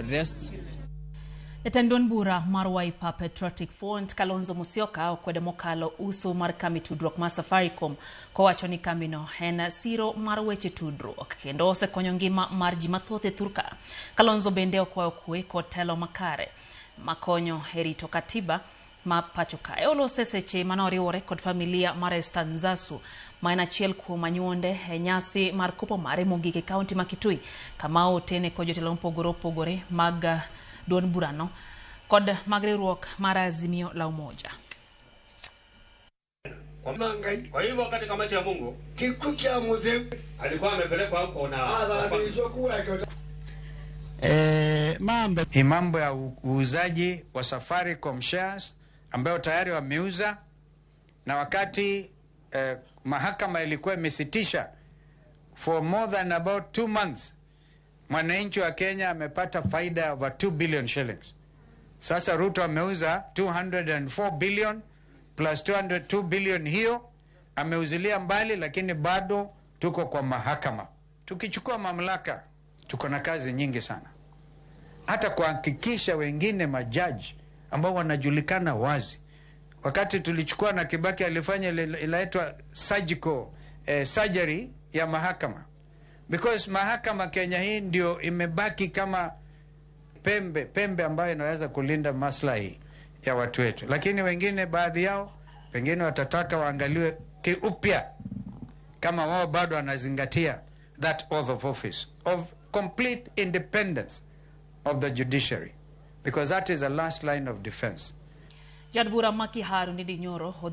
rest. Jatend duond bura mar Wiper Patriotic Front Kalonzo Musyoka okwedo mokalo uso mar kambi tudruok mar Safaricom kowacho ni kambino en siro mar weche tudruok kendo osekonyo ngima mar ji mathoth e thurka. Kalonzo bende okwayo kwe kod telo makare makonyo e rito katiba ma pacho kae. Olose seche mane oriwore kod familia mar Esther Nzasu ma en achiel kuom anyuonde e nyasi mar kopo mare mogik e kaunti ma Kitui kama otene kod jotelo mopogore opogore mag duond burano kod mag riwruok mar Azimio la Umoja. Kwa hivyo katika macho ya Mungu Kikuo kĩa mũtheu alikuwa amepelekwa huko na athamĩirio kuweka. Mambo Ni mambo ya uuzaji wa Safaricom shares ambayo tayari wameuza, na wakati mahakama ilikuwa imesitisha for more than about 2 months, mwananchi wa Kenya amepata faida ya over 2 billion shillings. Sasa Ruto ameuza 204 billion plus 202 billion, hiyo ameuzilia mbali, lakini bado tuko kwa mahakama. Tukichukua mamlaka, tuko na kazi nyingi sana hata kuhakikisha wengine majaji ambao wanajulikana wazi. Wakati tulichukua na Kibaki alifanya ile inaitwa surgical surgery ya mahakama, because mahakama Kenya hii ndio imebaki kama pembe pembe ambayo inaweza kulinda maslahi ya watu wetu, lakini wengine baadhi yao pengine watataka waangaliwe kiupya kama wao bado wanazingatia that oath of office of complete independence of the judiciary, because that is the last line of defense. Jaod bura ma Kiharu Ndindi Nyoro odhi